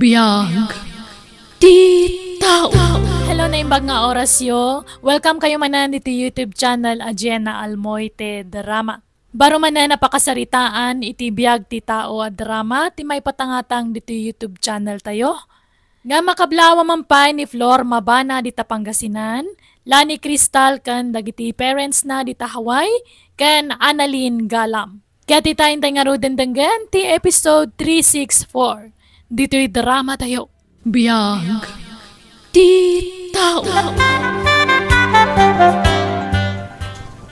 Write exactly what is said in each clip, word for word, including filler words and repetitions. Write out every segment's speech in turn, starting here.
Biag ti tao. Hello, naimbag nga orasyo. Welcome kayo manen ditoy YouTube channel a Jenna Almoite Drama. Baro manen a pakasaritaan iti biag ti tao a drama ti maipatangatang ditoy YouTube channel tayo. Nga makablawa man pay ni Flor Mabana dita Pangasinan, Lani Cristal ken dagiti parents na dita Hawaii, ken Annalyn Galam. Ket ita intay ngaruden denggen ti episode three six four. Ditoy drama tayo. Biag ti tao.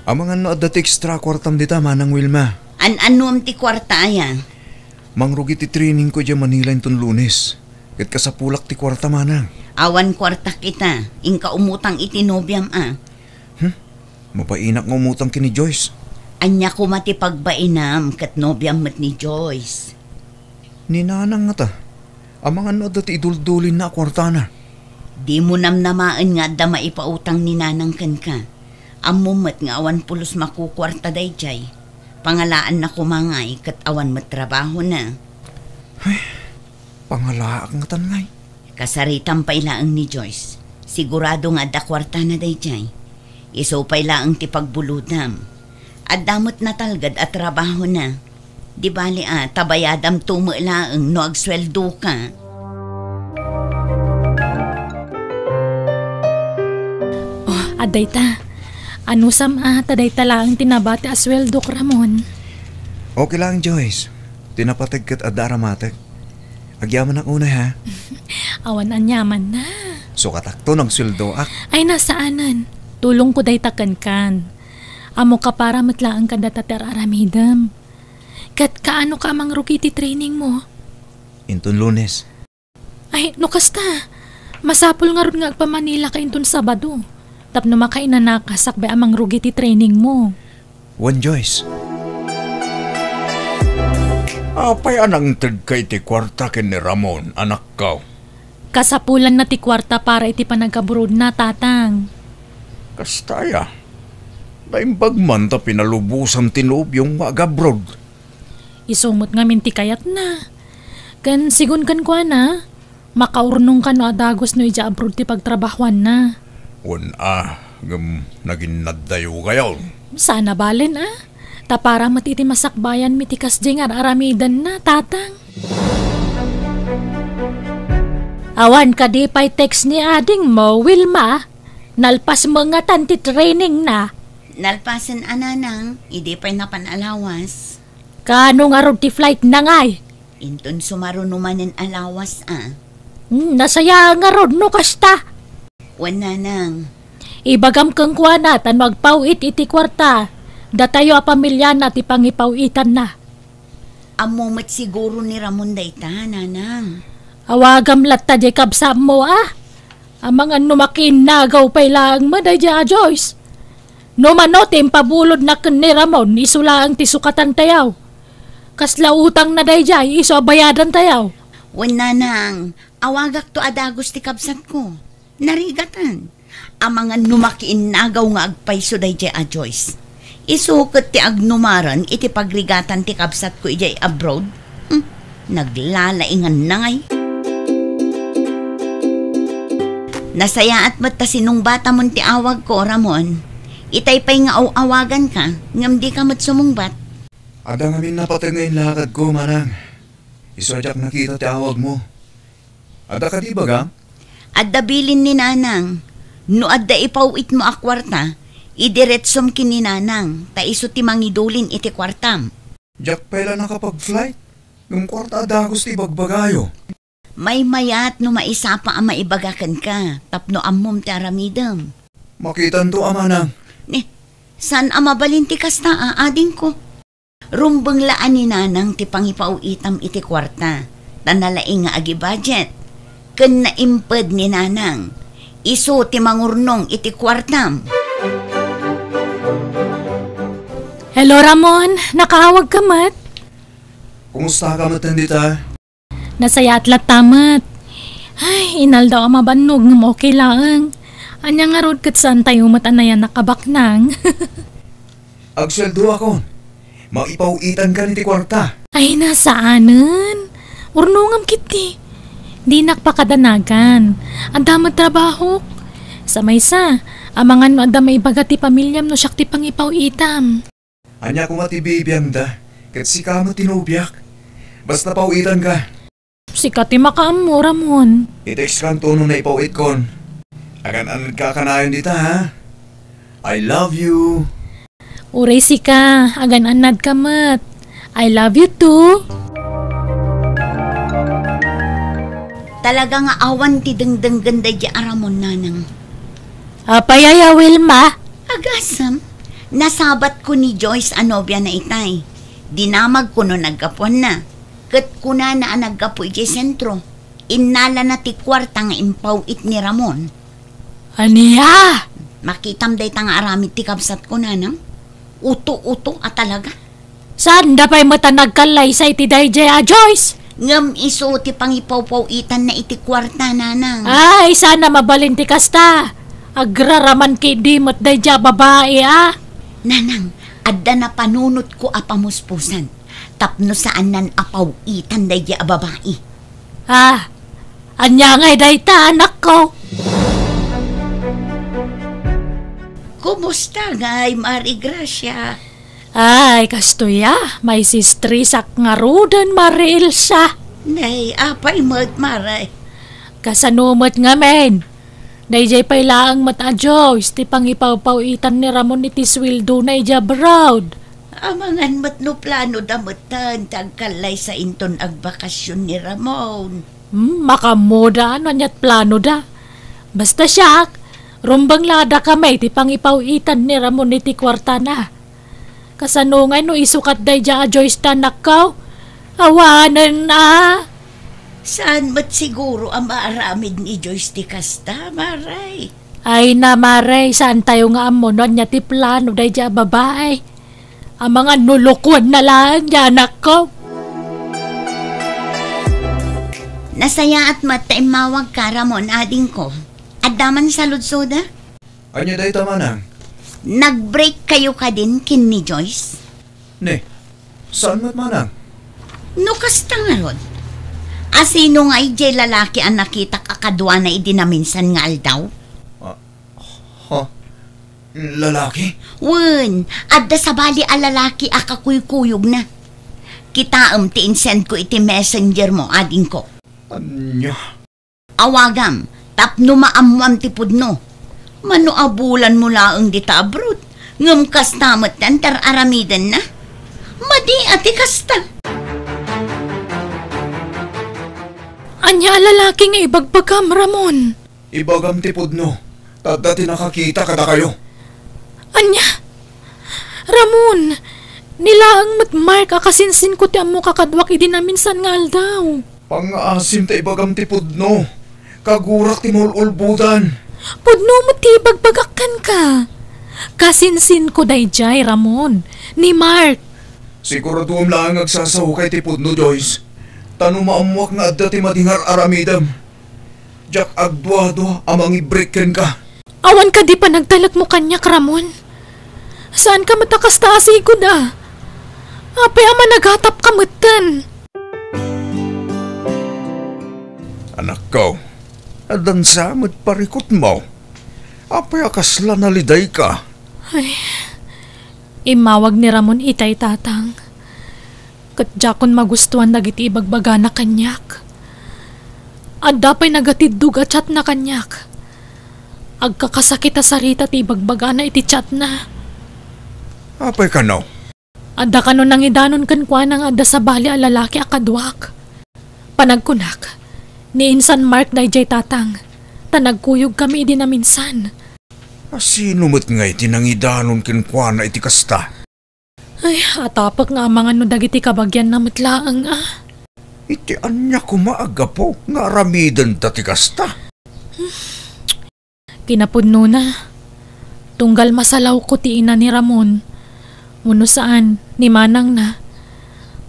Amangan no adda ti extra kuartam dita, Manang Wilma. An-anuem ti kuarta aya? Mangrugi ti training ko idiay Manila inton Lunes. Ket kasapulak ti kuarta, Manang. Awan kuartak ita, inka umutang iti nobiam a. Hmm? Mabainak nga umutang ken ni Joyce. Ania koma ti pagbainam ket nobiam met ni Joyce? Ni Nanang ngata. Amangan no adda ti iduldulinna a kuartana. Dimo namnamaen nga adda maipautang ni Nanang kenka. Ammom met nga awan pulos makukuarta daydiay. Pangalaanna koma ngay ket awan met trabahona. Ay, pangalaak ngatan ngay. Kasaritam pay laeng ni Joyce. Sigurado nga adda kuartana daydiay. Isu pay laeng ti pagbulodam. Adda met natalged a trabahona. Di bali a, ta bayadamto met laeng no agsueldoka. Oh, adda ita. Anusam a, ta dayta laeng ti nabati a sueldok, Ramon. Okay laeng, Joyce. Ti napateg ket adda a ramateg. Agyamanak unay, ha? Awan aniamanna. Sukatakto no agsueldoak. Ay, nasaanen. Tulongko dayta kenkan. Ammoka para met laeng kadata ti ar-aramidem. Ket kaanoka a mangrugi ti training mo? Inton Lunes. Ay, no kasta, masapul ngarud nga agpa-Manila ka inton Sabado. Tapno makainanaka sakbay a mangrugi ti training mo. Wen, Joyce. Apay a nangtedka iti kuarta ken ni Ramon, anakko? Kasapulanna ti kuarta para iti panagabrodna, Tatang. Kasta aya? Naimbag man ta pinalubosam ti nobiom nga agabroad. Isu met ngamin ti kayatna. Ken sigun kenkuana, makaurnongka no a dagus no idiay abroad ti pagtrabahoanna. Wen a, ngem naginnaddayo gayon. Saan a balen a? Ta para met iti masakbayanmi ti kasdiay nga ar-aramidenna, Tatang. Awan kadi pay text ni adingmo, Wilma? Nalpas met ngatan ti trainingna? Nalpasen a, Nanang, idi pay napan a lawas. Kaano ngarud ti flightna ngay? Inton sumaruno manen a lawas a. Hmm, nasayaat ngarud no kasta. Wen, Nanang. Ibagam kenkuana ta no agpaw-it iti kuarta, datayo a pamiliana ti pangipaw-itanna. Ammo met siguro ni Ramon dayta, Nanang. Awagam latta diay kabsatmo a. Amangan no makiinnagaw pay laeng met daydiay a Joyce. No mano ti impabulodna ken ni Ramon, isu laeng ti sukatantayo. Kasla utangna daydiay, isu a bayadantayo. Wen, Nanang, awagakto a dagus ti kabsatko. Narigatan. Amangan no makiinnagaw nga agpayso daydiay a Joyce. Isu ket ti agnumaran iti pagrigatan ti kabsatko idiay abroad. Hmm, naglalainganna ngay. Nasayaat met ta sinungbatamon ti awagko, Ramon. Itay pay nga aw-awaganka, ngem dika met sumungbat. Adda ngamin napateg nga inlakadko, Manang. Isu a diak nakita ti awagmo. Adda kadi ibagam? Adda bilin ni Nanang. No adda ipaw-itmo a kuarta, idiretsom ken ni Nanang, ta isu ti mangidulin iti kuartam. Diak pay la nakapag-flight, ngem kuarta a dagus ti ibagbagayo. Maymayat no maisapa a maibaga kenka, tapno ammom ti aramidem. Makitanto a, Manang. Ni, saan a mabalin ti kasta a, adingko? Rumbeng la a ni Nanang ti pangipaw-itam iti kuarta, ta nalaing nga agi-budget. Ken naimped ni Nanang, isu ti mangurnong iti kuartam. Hello, Ramon. Nakaawagka met? Kumustaka met dita? Nasayaat latta met. Ay, inaldaw a mabannog ngem okay laeng. Ania ngarud ket saantayo met a nayanak a baknang? Agsueldoakon. Maipaw-itankan iti kuarta. Ay, nasaanen. Urnongam ketdi. Dinak pakadanagan. Adda met trabahok. Sa maysa, amangan no adda maibaga ti pamiliam no siak ti pangipaw-itam. Ania koma ti bibiangda, ket sika met ti nobiak. Basta paw-itanka. Sika ti makaammo, Ramon. I-text kanto no naipaw-itkon. Agan-annadka kanayon dita, ha? I love you. Uray sika, agan-annadka met. I love you too. Talaga nga awan ti dengdenggen daydi a Ramon, nanang. Apay aya, Wilma? Agasem, nasabatko ni Joyce a nobiana itay. Dinamagko no naggapuanna. Ket kunana a naggapu idiay sentro. Innalana ti kuarta nga impaw-it ni Ramon. Ania? Makitam dayta nga aramid ti kabsatko, nanang. Uto-uto a talaga. Saanda pay met a nagkallaysa iti daydiay a Joyce? Ngem isu ti pangipawpaw-itanna iti kuarta, nanang. Ay, saan a mabalin ti kasta. Agraraman ketdi met daydiay a babai, a. Nanang, adda napanunotko a pamuspusan tapno saannan a paw-itan daydiay a babai. Ah, ania ngay dayta, anakko? Kumusta ngay, Mari Gracia? Ay, kastoy a, maisistrisak ngaruden, Mari Elsa. Nay, apay met, Mari? Kasano met ngamin? Daydiay pay laeng met a Joyce ti pangipawpaw-itan ni Ramon iti suweldona idiay abroad. Amangan met no planoda metten ti agkallaysa inton agbakasyon ni Ramon. Hmm, makaammoda no aniat planoda. Basta siak, rumbeng la adda kami ti pangipaw-itan ni Ramon iti kuartana. Kasano ngay no isukat daydiay a Joyce ta, anakko? Awanen a. Saan met siguro a maaramid ni Joyce ti kasta, Maray? Ay na, Maray, saantayo nga ammo no ania ti plano daydiay a babai. Amangan no lokoenna laeng diay anakko. Nasayaat met ta immawagka, Ramon, adingko. Adda man saludsoda? Ania dayta, manang? Nag-break kayo kadin ken ni Joyce? Ne, saan met, manang? No kasta ngarud, asino ngay diay lalaki a nakitak a kaduana idi naminsan nga aldaw? Ah, ha? Lalaki? Wen, adda sabali a lalaki a kakuykuyogna. Kitaem ti insendko iti messenger mo, adingko. Ania? Awagam tapno maammoam ti pudno. Mano a bulan mo laeng dita abroad, ngem kasta met ti ar-aramidenna? Madi a ti kasta. Ania a lalaki nga ibagbagam, Ramon? Ibagam ti pudno, ta adda ti nakakita kadakayo. Ania? Ramon, ni laeng met Mark a kasinsinko ti ammoka kaduak idi naminsan nga aldaw. Pangngaasim ta ibagam ti pudno. Kagurak ti maul-ulbodan. Pudno met ti ibagbagak kenka. Kasinsinko daydiay, Ramon, ni Mark. Siguraduem laeng nga agsasao ka iti pudno, Joyce. Ta no maammoak nga adda ti madi nga ar-aramidem, diak agduadua a mangibreak kenka. Awan kadi panagtalekmo kaniak, Ramon? Saanka met a kasta a sigud a? Apay a managatapka metten? Anakko, adda sa met parikutmo. Apay a kasla nalidayka? Ay, immawag ni Ramon itay, Tatang. Ket diakon magustuan dagiti ibagbagana kaniak. Adda pay nagatiddog a chatna kaniak. Agkakasakit a sarita ti ibagbagana iti chatna. Apay kano? Adda kano nangidanon kenkuana nga adda sabali a lalaki a kaduak. Panagkunak, ni insan Mark daydiay, Tatang, ta nagkuyogkami idi naminsan. Asino met ngay ti nangidanon kenkuana iti kasta? Ay, atapek nga amangan no dagiti kabagianna met laeng a. Iti ania koma a gapu nga aramidenda ti kasta? Kinapudnona, tunggal masalawko ti ina ni Ramon, wenno saan, ni manangna,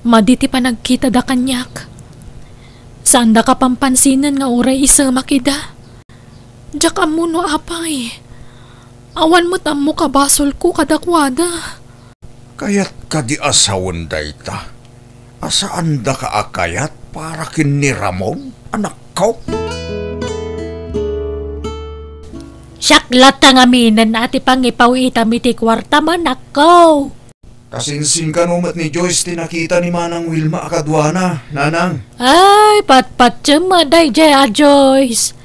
madi ti panagkitada kaniak. Saanda kapampansinan nga uray isemak ida. Diak ammo no apay. Awan met ammo kabasolko kadakuada. Kayat kadi a sawen dayta? A saandaka a kayat para ken ni Ramon, anakko? Siak latta ngaminen a ti pangipaw-itam iti kuartam, anakko. Kasinsin kano met ni Joyce ti nakita ni Manang Wilma a kaduana, nanang? Ay, patpatiem daydiay a Joyce.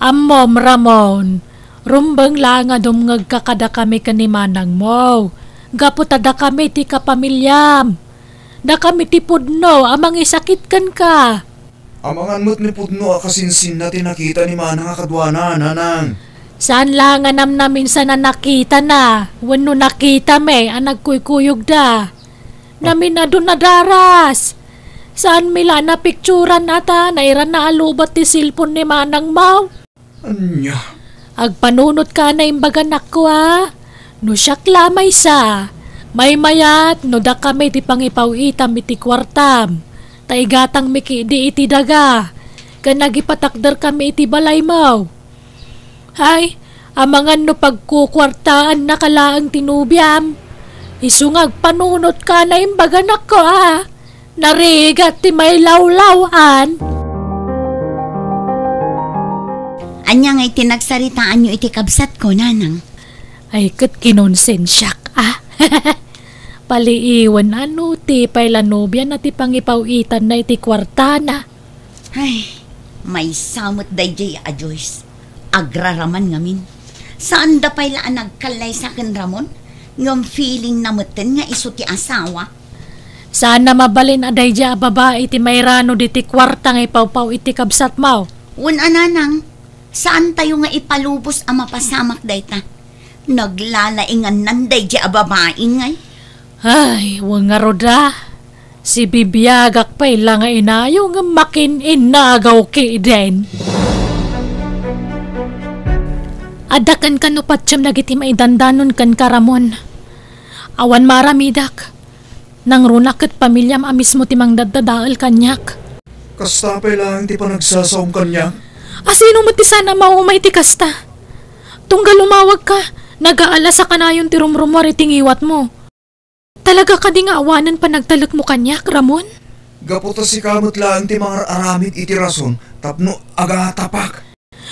Ammom, Ramon, rumbeng laeng a dumngegka kadakami ken ni manangmo, gapu ta dakami ti kapamiliam. Dakami ti pudno a mangisakit kenka. Amangan met ni pudno a kasinsinna ti nakita ni manang a kaduana, nanang. Saan laeng a namnaminsan a nakitana wenno nakitami a nagkuykuyogda. Namin adu nadaras. Saanmi la a napikturan a ta nairanna a lobet ti cellphone ni manangmo. Ania? Agpanunotka a naimbag, anakko, a? No siak la a maysa, maymayat no dakami ti pangipaw-itam iti kuartam, ta igatangmi ketdi iti daga, ken agipatakderkami iti balaymo. Ay, amangan no pagkukuartaannaka laeng ti nobiam. Isu nga agpanunotka a naimbag, anakko, a? Narigat ti mailawlaw-an. Ania ngay ti nagsaritaanyo iti kabsatko, nanang? Ay, ket kinonsensiak, a? Paliiwen a no ti pay la nobiana ti pangipaw-itanna iti kuartana. Ay, maysa met daydiay a Joyce. Agraraman ngamin. Saanda pay la a nagkallaysa ken Ramon, ngem feelingna metten nga isu ti asawa. Saanna mabalin a daydiay a babai ti mairano diti kuarta nga ipawpaw iti kabsatmo. Wen a, nanang, saantayo nga ipalubos a mapasamak dayta. Naglalaingannan daydiay a babai ngay. Ay, wen ngarud a. Sibibiagak pay la nga inayo ngem makin-innagaw ketdin. Adda kenka no patiem dagiti maidandanon kenka, Ramon. Awan maaramidak. Nangruna ket pamiliam a mismo ti mangdaddadael kaniak. Kasta pay laeng ti panagsasaom kaniak? A sino met ti saan a mauma iti kasta? Tunggal umawagka, nagaalas a kanayon ti rumrumuar iti ngiwatmo. Talaga kadi nga awanen panagtalekmo kaniak, Ramon? Gapu ta sika met laeng ti mangar-aramid iti rason tapno agatapak.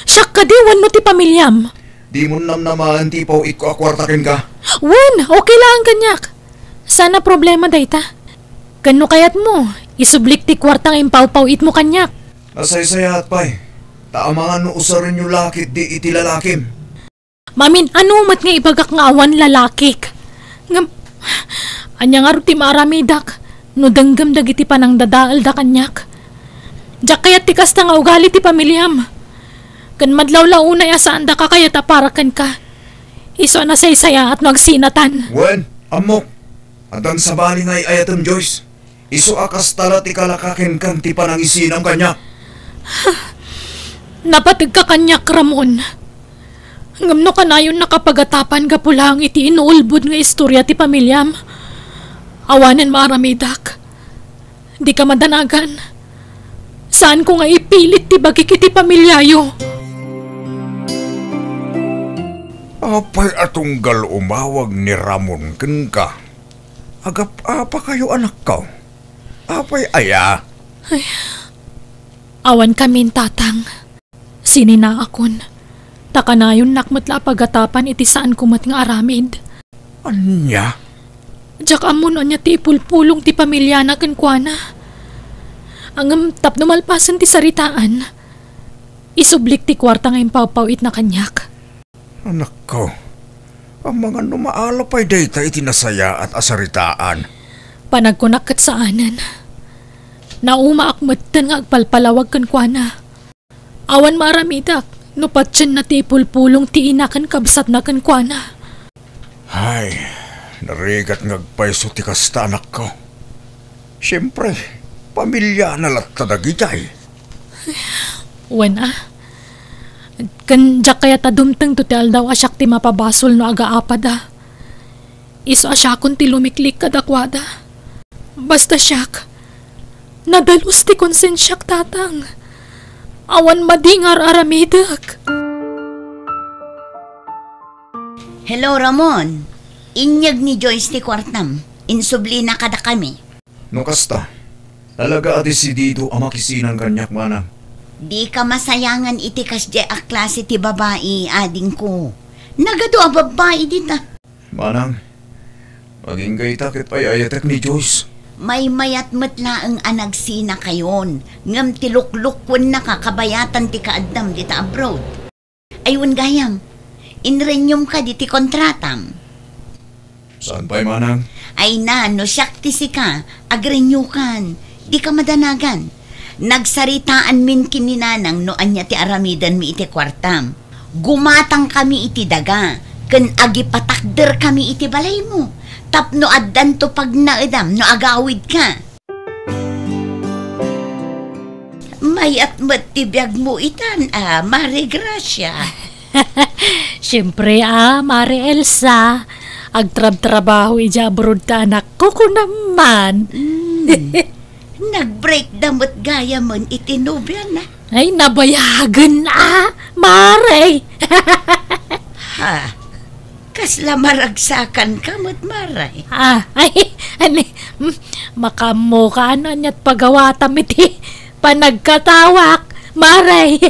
Siak kadi wenno ti pamiliam? Dimon namnamaen ti ipaw-itko a kuarta kenka? Wen, okay laeng kaniak. Saan a problema dayta. Ken no kayatmo, isublik ti kuarta nga impawpaw-itmo kaniak. Nasaysayaat pay, ta amangan no usarenyo la ketdi iti lalakim. Mamin-ano met nga ibagak nga awan lalakik. Ngem, ania ngarud ti maaramidak no denggem dagiti panangdadaelda kaniak? Diak kayat ti kasta nga ugali ti pamiliam. Ken madlawla unay a saandaka kayat a para kenka. Isu a nasaysayaat no agsinatan. Wen, ammok. Addan sabali nga ay-ayatem, Joyce. Isu a kasta la ti kalaka kenka ti panangisinam kaniak. Napategka kaniak, Ramon. Ngem no kanayonnaka pagatapan gapu laeng iti inuulbod nga istorya ti pamiliam, awanen maaramidak. Dika madanagan. Saanko nga ipilit ti bagik iti pamiliayo. Apay a tunggal umawag ni Ramon kenka? Agap-apakayo, anakko? Apay aya? Ay, awan kamin, Tatang. Sininaakon. Ta kanayonnak met la a pagatapan iti saanko met nga aramid. Ania? Diak ammo no ania ti ipulpulong ti pamiliana kenkuana. Ngem tapno malpasen ti saritaan, isublik ti kuarta nga impawpaw-itna kaniak. Anakko, amangan no maala pay dayta iti nasayaat a saritaan. Panagkunak ket saanen. Naumaak metten nga agpalpalawag kenkuana. Awan maaramidak no patienna ti ipulpulong ti ina ken kabsatna kenkuana. Ay, narigat nga agpayso ti kasta, anakko. Siempre, pamiliana latta dagitay. Wen a. Ken diak kayat a dumtengto ti aldaw a siak ti mapabasol no agaapada. Isu a siakon ti lumiklik kadakuada. Basta siak, nadalus ti konsensiak, Tatang. Awan madi nga ar-aramidek. Hello, Ramon. Inyeg ni Joyce ti kuartam. Insublina kadakami. No kasta, talaga a desidido a makisinan kaniak, manang. Dika masayangan iti kasdiay a klase ti babai, adingko. Nagadu a babbai dita. Manang, agingga ita ket ay-ayatek ni Joyce. Maymayat met laeng a nagsinakayon, ngem ti luklukkuennaka kabayatan ti kaaddam dita abroad. Ay, wen gayam, inrenew ka diti kontratam. Saan pay, manang? Ay na, no siak ti sika, agrenew kan. Dika madanagan. Nagsaritaanmin ken ni nanang no ania ti aramidenmi iti kuartam. Gumatangkami iti daga, ken agipatakderkami iti balaymo, tapno addanto pagnaedam no agawidka. Mayat met ti biagmo itan, a, Mare Gracia. Siempre, a, Mare Elsa. Agtrabtrabaho idiay abroad ta anakko, kunam man. Mm. Nag-break da met gayamen iti nobiana. Ay, nabayagen, a, Mare. Ha? Kasla maragsakanka met, Mare. A, ay, ani, hmm, makaammoka no aniat pagawatam iti panagkatawak, Mare.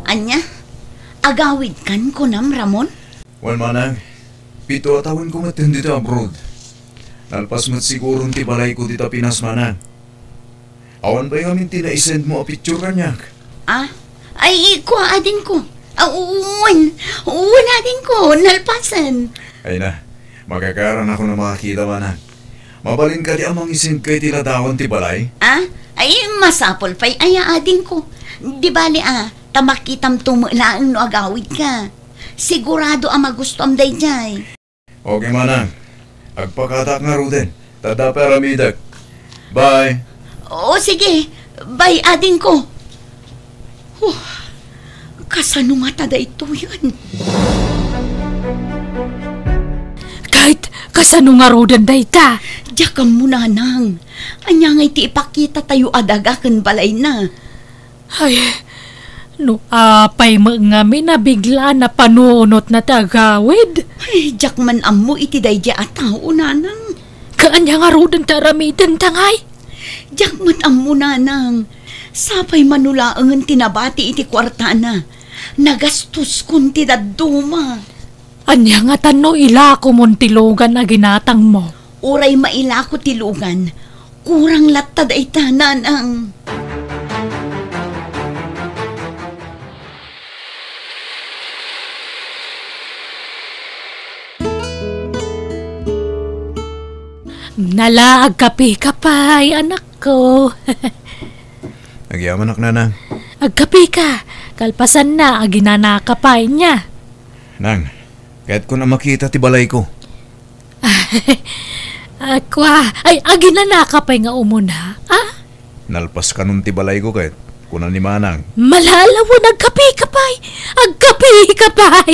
Ania? Agawidkan kunam, Ramon? Wen, manang, pito a tawenko met dita abroad. Nalpas met siguron ti balayko dita Pinas, manang. Awan pay ngamin ti naisendmo a picture kaniak. A? Ay, kua, adingko. A, wen, wen, adingko, nalpasen. Ay na, makakaranakon a makakita, manang. Mabalin kadi a mangisendka iti ladawan ti balay? A? Ay, masapul pay aya, adingko. Di bali, a, ta makitamto met laeng no agawidka. Sigurado a magustuam daydiay. Okay, manang. Agpakadaak ngaruden, ta adda pay aramidek. Bye. O, sige. Bye, adingko. Huh, kasano ngata daytoyen? Kayt, kasano ngaruden dayta? Diak ammo, nanang. Ania ngay ti ipakitatayo a daga ken balayna? Ay, no apay met ngamin a biglaan a panunotna ti agawid? Ay, diak man ammo iti daydiay a tao, nanang. Ket ania ngaruden ti aramidenta ngay? Diak met ammo, nanang. Sapay man no laengen ti nabati iti kuartana. Nagastoskon ti dadduma. Ania ngata no ilakomon ti lugan a ginatangmo? Uray mailako ti lugan, kurang latta dayta, nanang. Nala, agkapika pay, anakko. Agyamanak, nanang. Agkapika, kalpasanna, aginanaka pay, nia? Nang, kayatko a makita ti balayko. A, kua, ay, aginanaka pay nga umuna, a? Nalpaskanon ti balayko ket, kuna ni manang. Malalawen, agkapika pay! Agkapika pay!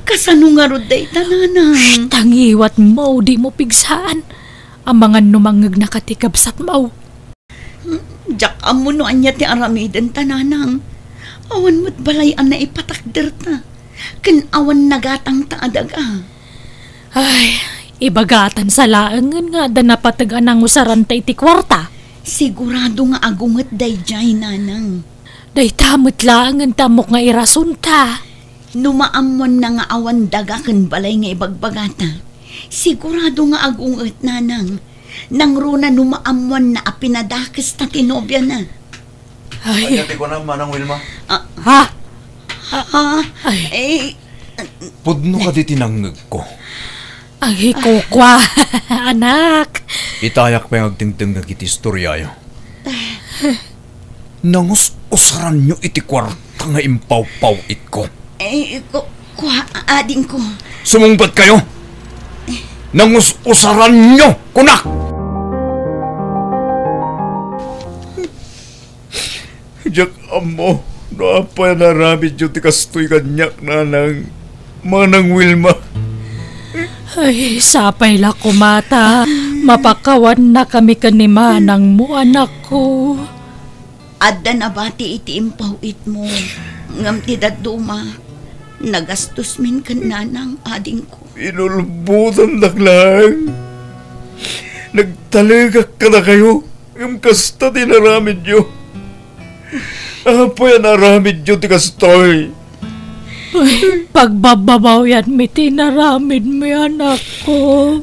Kasano ngarud dayta, nanang? Shh, tangiwatmo, dimo pigsaan. Amangan no mangngegnaka ti kabsatmo. Diak ammo no ania ti aramidenta, nanang. Awan met balay a naipatakderta, ken awan nagatangta a daga. Ay, ibagatan sa laengen nga adda napateg a nangusaranta iti kuarta. Sigurado nga agunget daydiay, nanang. Dayta met laengen ti ammok nga irasonta. No maammoanna nga awan daga ken balay nga ibagbagata, sigurado nga agunget, nanang. Nangruna no maammoanna a pinadakesta ti nobiana. Ay. Ania ti kunam, Manang Wilma? Ah. Ha? Ah, ay. Eh. Pudno kadi ti nangngegko? Ay, kukua, anak. Itayak pay nga agdengdengngeg iti istoriayo. Nangus-usaranyo iti kuarta nga impawpaw-itko. Eh, ku-, kua, adingko. Sumungbatkayo! Nangus-usaranyo, kunak! Diak ammo no apay a naaramidyo ti kastoy kaniak, nanang, Manang Wilma. Ay, sapay la koma ta mapakawannakami ken ni manangmo, anakko. Adda nabati iti impaw-itmo, ngem ti dadduma, nagastos min ken nanang, adingko. Inulbodandak laeng. Nagtalegak kadakayo, ngem kasta ti inaramidyo. Apay a naaramidyo ti kastoy? Uy, pagbababawyanmi ti inaramidmi, anakko.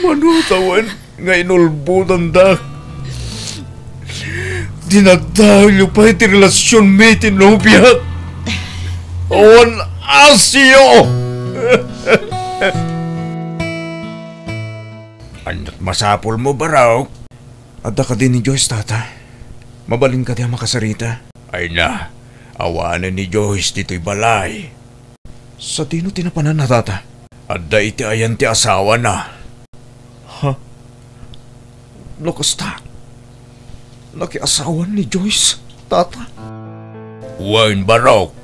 Mano tawen nga inulbodandak? Dinadaelyo pay ti relasionmi ti nobiak. Awan asio! Ania't masapulmo, Barok? Adda kadi ni Joyce, tata? Mabalin kadi a makasarita? Ay na, awanen ni Joyce ditoy balay. Sadino ti napananna, tata? Adda iti ayan ti asawana. Ha? No kasta, nakiasawan ni Joyce, tata? Wen, Barok.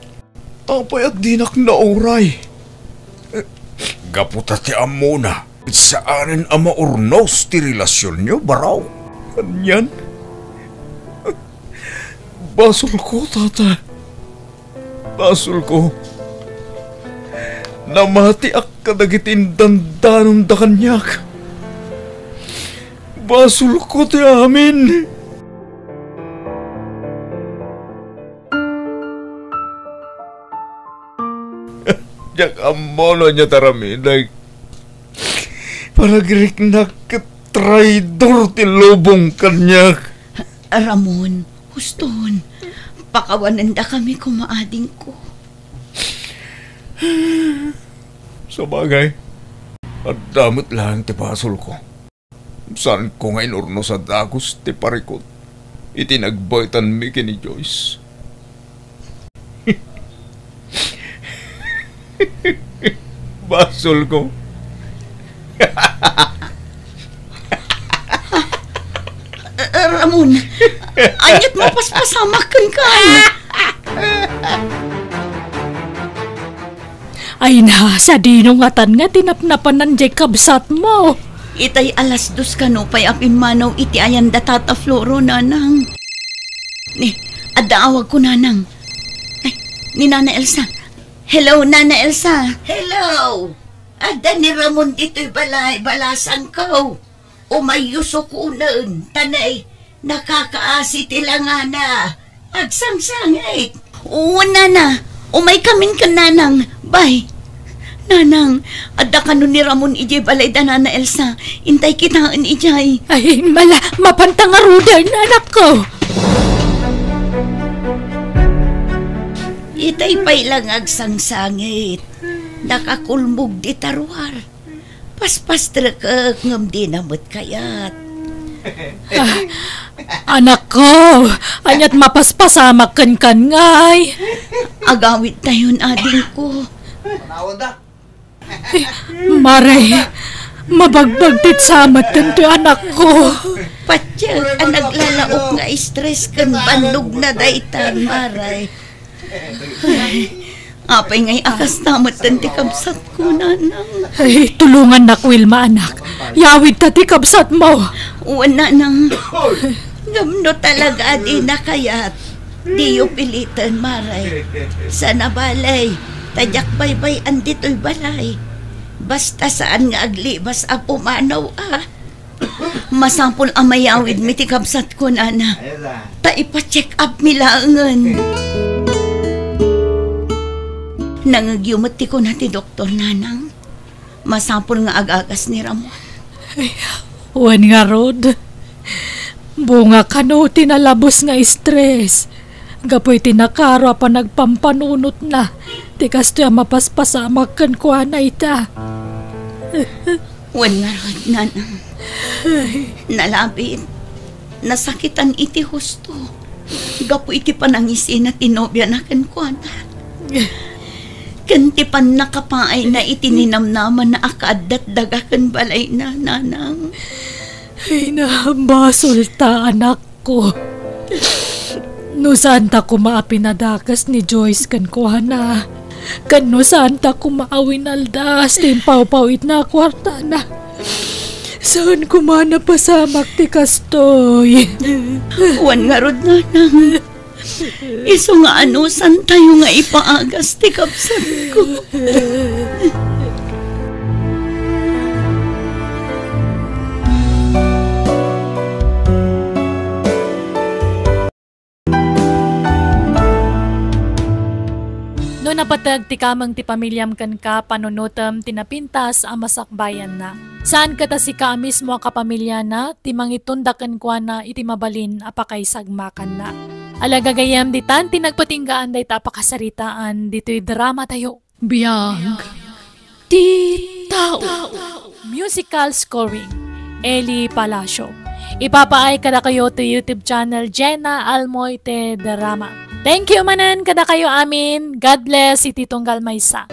Apay a dinak nauray? Gapu ta ti ammona, saanen a maurnos ti relasionyo, Barok. Anian? Basolko, tata. Basolko. Namatiak kadagiti indandanonda kaniak. Basolko ti amin. Diak ammo no ania ti aramidek. Panagriknak ket traidor ti lubong kaniak. Ramon, huston. Pakawanendakami koma, adingko. Sabagay, adda met laeng ti basolko. Saanko nga inurnos a dagus ti parikut iti nagbaetanmi ken ni Joyce. Basolko. Eh, Ramon, ania't mapaspasamak kenka? Ay na, sadino ngatan nga tinapnapanan diay kabsatmo? Itay alas dos kano pay a pimmanaw iti ayan da Tata Floro, nanang. Ni, adda awagko, nanang. Ay, ni Nana Elsa. Hello, Nana Elsa. Hello. Adda ni Ramon ditoy balay, balasangko. Umayyo sukonen, ta nay, nakakaasi ti langana. Agsangsangit. Wen, nana. Umaykamin ken nanang. Bay. Nanang, adda kano ni Ramon idiay balay da Nana Elsa. Intay kitaen idiay. Ay, mala, mapanta ngaruden, anakko. Itay pay lang agsangsangit. Nakakulmog ti taruar. Paspastrekek ngem dina met kayat. Ah, anakko, ania't mapaspasamak kenkan ngay? Agawidtayon, adingko. Mare, mabagbagtit sa met daytoy anakko. Patiek a naglalaok nga stress ken bannogna daytan, Mare. Ay, apay ngay a kasta metten ti kabsatko, nanang? Ay, tulongannak, Wilma, anak. Yawidta ti kabsatmo. Wen, nanang. Ngem no talaga a dina kayat, diyo piliten, Mare. Sana balay, ta diak baybay-an ditoy balay. Basta saan nga aglibas a pumanaw, a. Masapul a mayawidmi ti kabsatko, nana. Ta ipa-check up mi laengen. Nangegyo met ti kuna ti doktor, nanang. Masapul nga agagas ni Ramon. Ay, wen ngarud. Bunga kano ti nalabos nga stress. Gapu iti nakaro a panagpampanunotna, ti kastoy a mapaspasamak kenkuana ita. Wen ngarud, nanang. Nalabit, nasakitan iti husto. Gapu iti panangisina ti nobiana kenkuana. Ken ti pannakapaayna iti ninamnamana a kaaddat daga ken balayna, nanang. Ay na, basolta, anak. Ko. No saanta koma a pinadakes ni Joyce kenkuana, ken no saanta koma a winaldas ti impawpaw-itna a kuartana, Saan koma napasamak ti kastoy. Wen ngarud, nanang. Isu nga anusantayo nga ipaagas ti kabsatko. No napateg ti kameng ti pamiliam kenka, panunotem ti napintas a masakbayanna. Saan ket a sika a mismo a kapamiliana ti mangitunda kenkuana iti mabalin a pakaisagmakanna. Ala gagayyem, ditan ti nagpatinggaan dayta a pakasaritaan ditoy dramatayo. Biag ti tao. Musical scoring, Eli Palacio. Ipapaay kadakayo ti YouTube channel Jenna Almoite Drama. Thank you manen kadakayo amin. God bless iti tunggal maysa.